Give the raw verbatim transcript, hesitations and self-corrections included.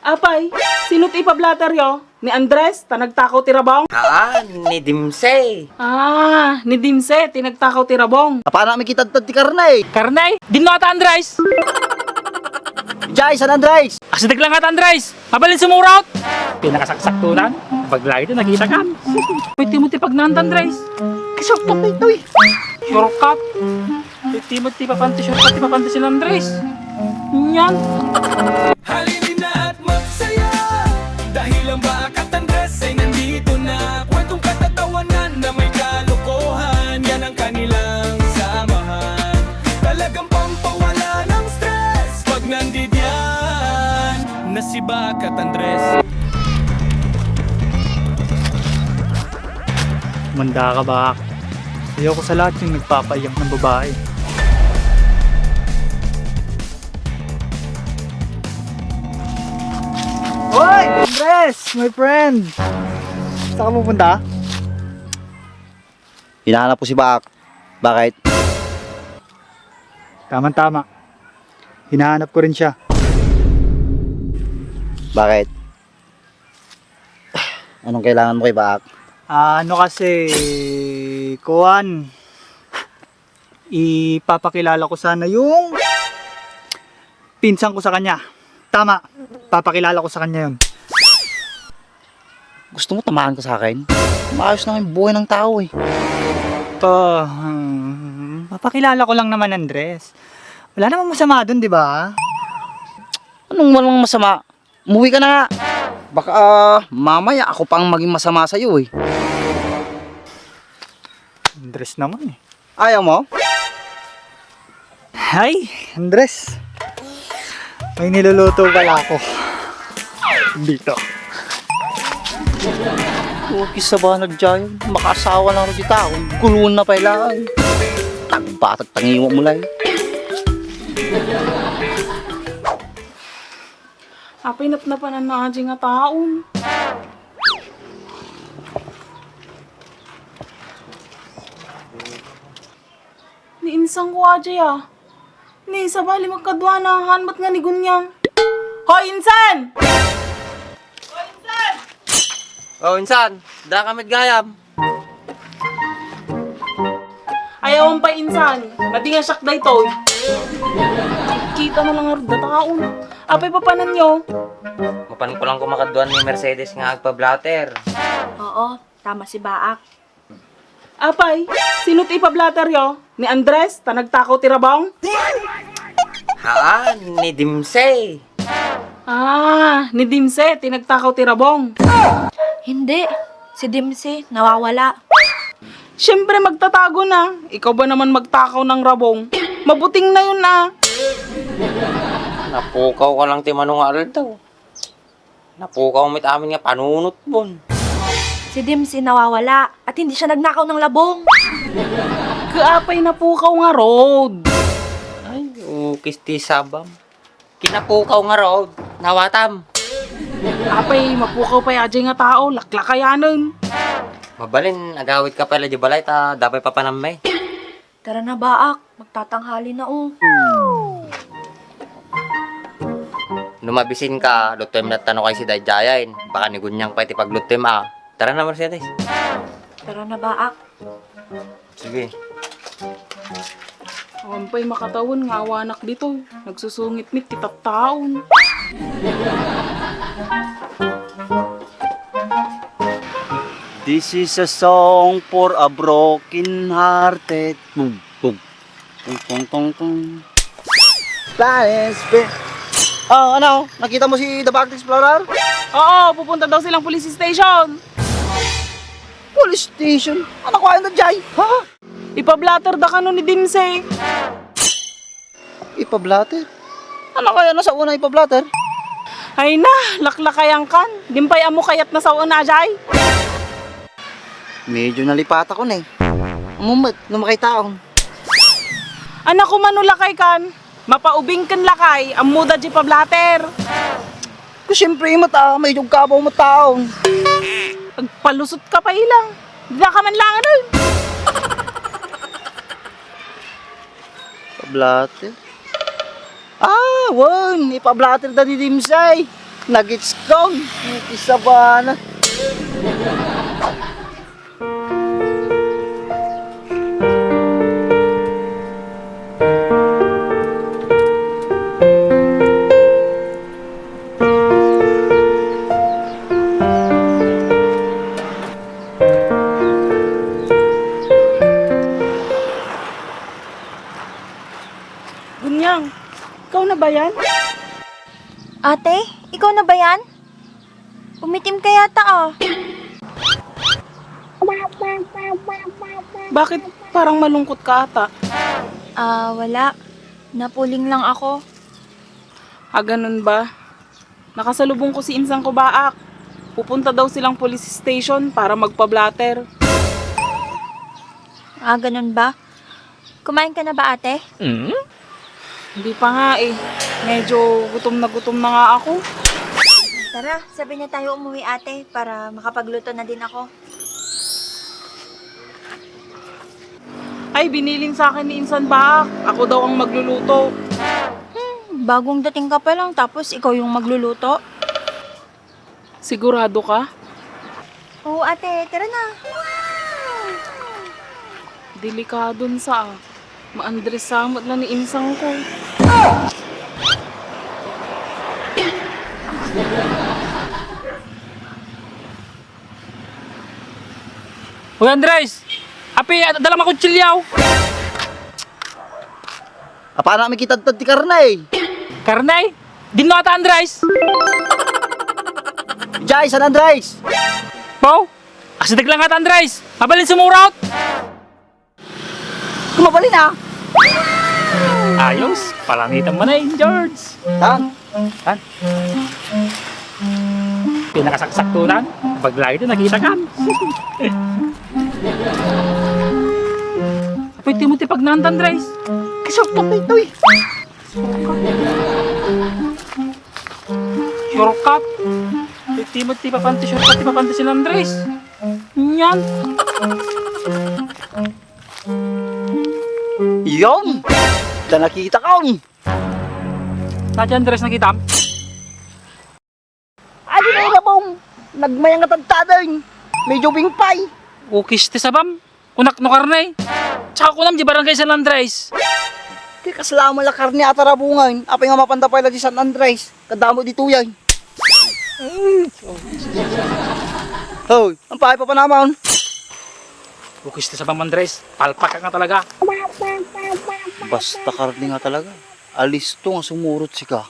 Apay, sino ti ipablateryo? Ni Andres, ta nagtakaw ti rabong? Haan, ni Dimse. Ah, ni Dimse, ti nagtakaw ti rabong. Apana mi kitadtad ti karne? Karne? Dinno ata, Andres? Jay, san Andres? Asideg lang ata, Andres. Mabalin sumurot. Pinakasaksaktunan. Pag lagi ito, nakita kan. Pwede mo ti pagnaanta, Andres. Shortcut na ito eh. Shortcut? Pwede mo ti papanti, shortcut ti papanti sila, Andres. Yan. Halina at magsaya. Dahil ang Baak at Andres ay nandito na. Kwentong katatawanan na may kalokohan. Yan ang kanilang samahan. Talagang pampawala ng stress. Pag nandidiyan na si Baak at Andres. Manda ka, Baak. Ayoko sa lahat yung nagpapaiyak ng babae. Hoy! Andres! My friend! Saan ka pupunta? Hinahanap ko si Baak. Bakit? Tama-tama. Hinahanap ko rin siya. Bakit? Anong kailangan mo kay Baak? Ah, ano kasi, kuwan, ipapakilala ko sana yung pinsan ko sa kanya. Tama, papakilala ko sa kanya yun. Gusto mo tamaan ka sa akin? Maayos na yung buhay ng tao eh. Pa, hmm, papakilala ko lang naman, Andres. Wala namang masama dun, di ba? Anong walang masama? Umuwi ka na nga. Baka, ah, mamaya ako pa ang maging masama sa'yo eh. Andres naman eh. Ayaw mo? Ay, Andres. May niluluto pala ako. Dito. Okay sa ba nagjayon? Makaasawa lang rin tao. Guluon na pala. Tagbatag tangiwa mo lang. Apay napnapanan na aji nga taon. Ni insan ko aji a. Ni sabali magkaduana, han met nga ni Gunyang. Hoy, insan! Hoy, insan! Oh, insan, da ka met gayam. Ay, awan pay insan. Nadinga siak daytoy. Kita na lang arda taon. Apay papananyo? Mapan ko lang kumakadwan ni Mercedes nga agpa-blotter. Oo, tama si Baak. Apay, sino ti ipablateryo? Ni Andres, ta nagtakaw ti rabong? Haan, ni Dimsey. Ah, ni Dimsey, ti nagtakaw ti rabong. Hindi, si Dimsey, nawawala. Siyempre, magtatago na. Ikaw ba naman magtakaw ng rabong? Mabuting na yun, ah. Napukaw ka lang ti mano nga aldaw. Napukaw met amin nga panunot, bon. Si Dimsy nawawala at hindi siya nagnakaw ng labong. Kaapay napukaw nga road. Ay, ukis ti sabam. Kinapukaw nga road, nawatam. Apay, mapukaw pay ajay nga tao, laklakayanen. Mabalin, agawid ka pala di balay, ta dapay papanam, eh. Tara na, Baak. Magtatanghali na, oh. No mabisin ka, lutuem latta no kay si Daydayain. Baka ni Gunyang pay ti paglutuem, ah. Tara na, Mercedes. Tara na, Baak. Sige. Awan pay makatawen nga awanak ditoy. Nagsusungit met ti tattaon. This is a song for a broken hearted. Boom, boom. Tong, tong, tong, tong. Flying Spin. Oh, ano? Nakita mo si The Back Explorer? Oo, pupunta daw silang police station. Police station? Ano ko, ano, Jai? Ha? Ipablatter da kano ni Dimsey. Ipablatter? Ano kaya na sa una ipablatter? Ay na, laklakayan kan. Dimpay amo kayat na sa una, Jai. Medyo nalipata ko na eh. Amumet, no makitaon. Anak ko mano lakay kan, mapaubing ken lakay, ammo da di pablatter. Ko siyempre, imat, ah, may jog kabaw mo taon. Agpalusot ka pa ilang. Di na ka man langan, oy. Pablatter? Ah, wen, ipablatter da ni Dimsay. Nagitskon, isabana. Gunyang, ikaw na ba yan? Ate, ikaw na ba yan? Umitim ka yata, ah. Bakit parang malungkot ka ata? Ah, wala. Napuling lang ako. Ah, ganun ba? Nakasalubong ko si insang ko baak. Pupunta daw silang police station para magpa-blotter. Ah, ganun ba? Kumain ka na ba, ate? Hindi pa nga eh. Medyo gutom na gutom na nga ako. Tara, sabay na tayo umuwi, ate, para makapagluto na din ako. Ay, binilin sa akin ni insan baak. Ako daw ang magluluto. Hmm, bagong dating ka pa lang, tapos ikaw yung magluluto? Sigurado ka? Oo, ate. Tara na. Delikadon sa, ah. Maandres sa met la ni insang ko. Uy, Andres! Api, dala makutsilyo! Apana mi kitadtad ti karne? Karne? Dinno ata, Andres? Jay, San Andres! Pau? Asideg lang ata, Andres! Mabalin sumurot! Kumabalin, ah! Ayos! Palamitan mo na yun, George! Tan? Tan? Pinakasaksaktunan? Bagla ito, nakita kan. Apoy, Timothy, pag naantan, Andres. Kasakto na ito, eh. Shortcut. Ti Timothy, papanti shortcut, ti papanti si Andres. Yan. Yan. Da nakita ka, um. Nadya, Andres, nakitam? Adi na labong. Nagmayang nga tadtaden. Medyo bingpay. Ukis ti sabam. Kunak no karne. Tsaka kunam di barangay San Andres. Ti kasla met la karne a tarabungan. Apay nga mapanda pay la di San Andres. Kadamo di tuyay. Hoy, ang pahay pa panaman. Ukis ti sabam, Andres. Palpak ka nga talaga. Basta karne nga talaga. Alisto nga sumurot sika.